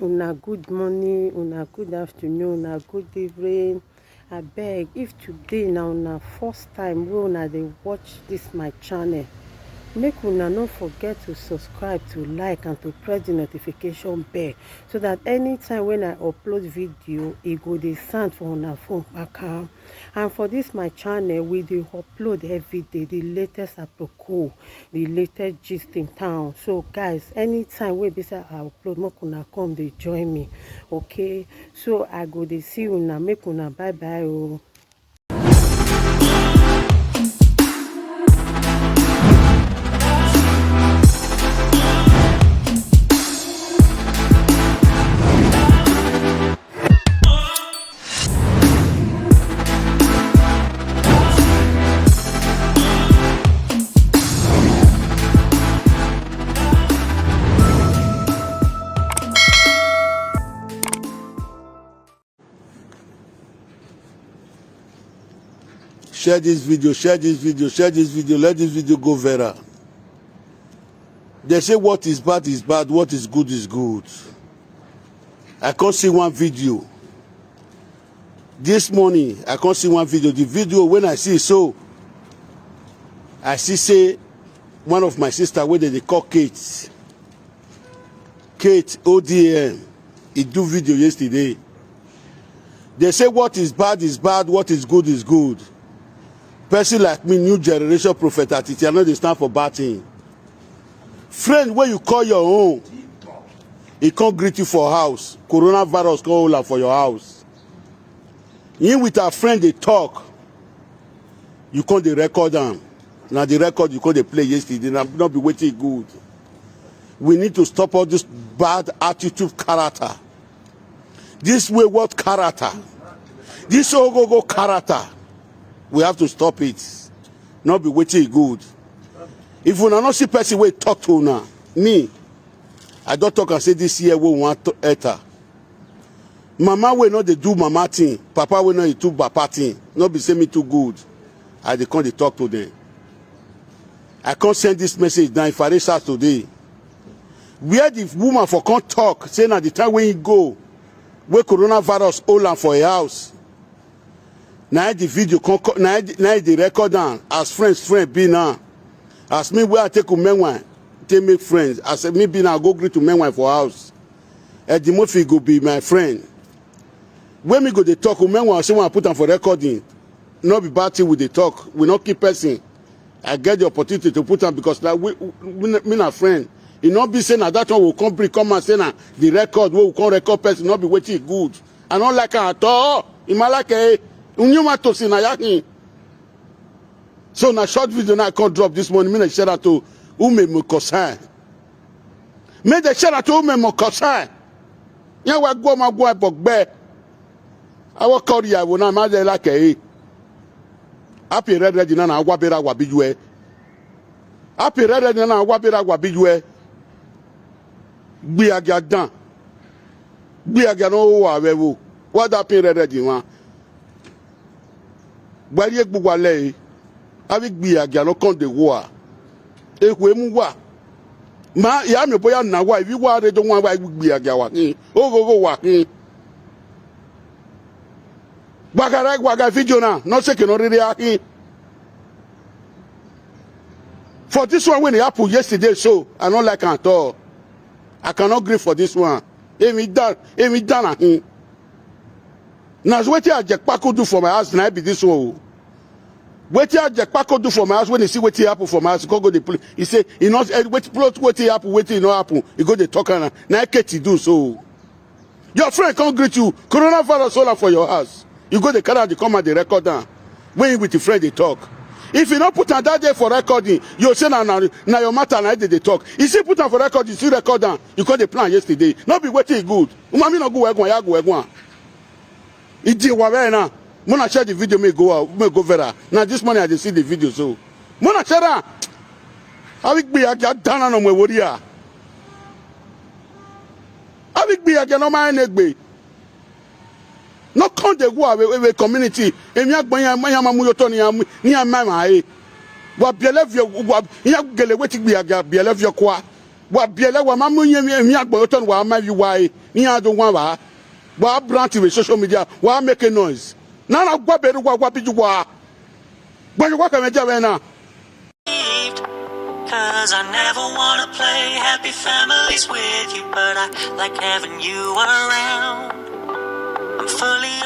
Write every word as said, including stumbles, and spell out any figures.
Una good morning, una good afternoon, una good evening. Abeg, if today na una first time wey una dey watch this my channel, make una no forget to subscribe, to like, and to press the notification bell, so that anytime when I upload video, e go dey sound for una phone kpakam. And for this my channel, we dey upload every day the latest aproko, the latest gist in town. So guys, anytime wey be say I upload, make una come dey join me, okay? So I go dey see una, make una bye bye o. Share this video, share this video, share this video, let this video go viral. They say what is bad is bad, what is good is good. I can't see one video. This morning, I can't see one video. The video when I see so, I see say one of my sister wey dem dey call Kate, Kate O D M, he do video yesterday. They say what is bad is bad, what is good is good. Person like me, new generation prophet Atiti, I no dey stand for bad thing. Friend wey you call your own, he come greet you for house. Coronavirus come hold am for your house. Him with her friend dey talk. You come dey record am. Na the record you come dey play yesterday. Na no be wetin good. We need to stop all this bad attitude character. This wayward character. This ogogo character. We have to stop it. No be wetin good. If una no see person wey talk to una, me, I don talk am say this year wey we wan enter. Mama wey no dey do mama thing, papa wey no dey do papa thing, no be say me too good. I dey come dey talk to them. I come send this message now. If I reach house today, where the woman for come talk say na the time wey he go, wey coronavirus hold am for a house, na the video come co- na the- na the record am as friends friend be now. As me wey I take umenwan take make friends, as me be now, I go greet umenwan for house. Eddie Murphy go be my friend. When me go dey talk, umenwan say when I put am for recording, no be bad thing we dey talk. We no keep person. I get the opportunity to put am because na we, we, me na friend. E no be say na that one we come bring come and say na the record wey we come record person, no be wetin good. I no like am at all. Imalake, unyuma to si na yakin. So na short video na I come drop this morning. Me na share am to ume mo concern. Me dey share am to ume mo concern. Yan wa gwo ma gwo bogbe. Awo kori ya wo na ma de like e. Happy red red na na wa bera wa bijwe. Happy red red na na wa bera wa bijwe. Gbi agia dan. Gbi agia no wa we wo. What happen red red one? Gbari egbu wa le. Abi gbi agia no come dey wo a. Eku emu wa. Ma ya mi boya na wa ibi wa re do wa wa gbi agia wa. Ogogo wa. Gbagara gbaga video na no seke no riri akin. For this one wey dey happen yesterday so, I no like am at all. I cannot gree for this one. Emi dan, emi dan akin. Na wetin Ajekpako do for my house na be this one o. Wetin Ajekpako do for my house when he see wetin happen for my house, he come go dey play. He say he no eh, wetin plot wetin happen, wetin no happen. He go dey talk am na. Na Eketi do so. Your friend come greet you, coronavirus hold am for your house. You go dey carry am dey come and dey record am. When you with your friend dey talk. If you no put am that day for recording, you say na na na your matter na dey dey talk. You still put am for recording, you still record am. You come dey plan yesterday. No be wetin e good. Umami no go well go ya go well go. Iji wa bẹ́ẹ̀ náà. Mo na share the video, may go out, may go viral. Now this morning I dey see the video so. Mo na share am. Abi gbe ya ja dana no mo wori ya. Abi gbe ya ja no ma enegbe. No come dey go away we community. Emi agbon ya ma ya ma mu yo to ni ya mu- ni ya ma ma e. Wa biele vio wa ya gele wetin gbe ya ja biele vio kwa. Wa biele wa ma mu ye mi mi agbo to wa ma vi wa e. Ni ado wa wa. Wa brand with social media. Wa make a noise. Na na gwa beru wa wa bi wa. Gwa wa ka me ja we na. Cause I never wanna play happy families with you, but I like having you around. I'm fully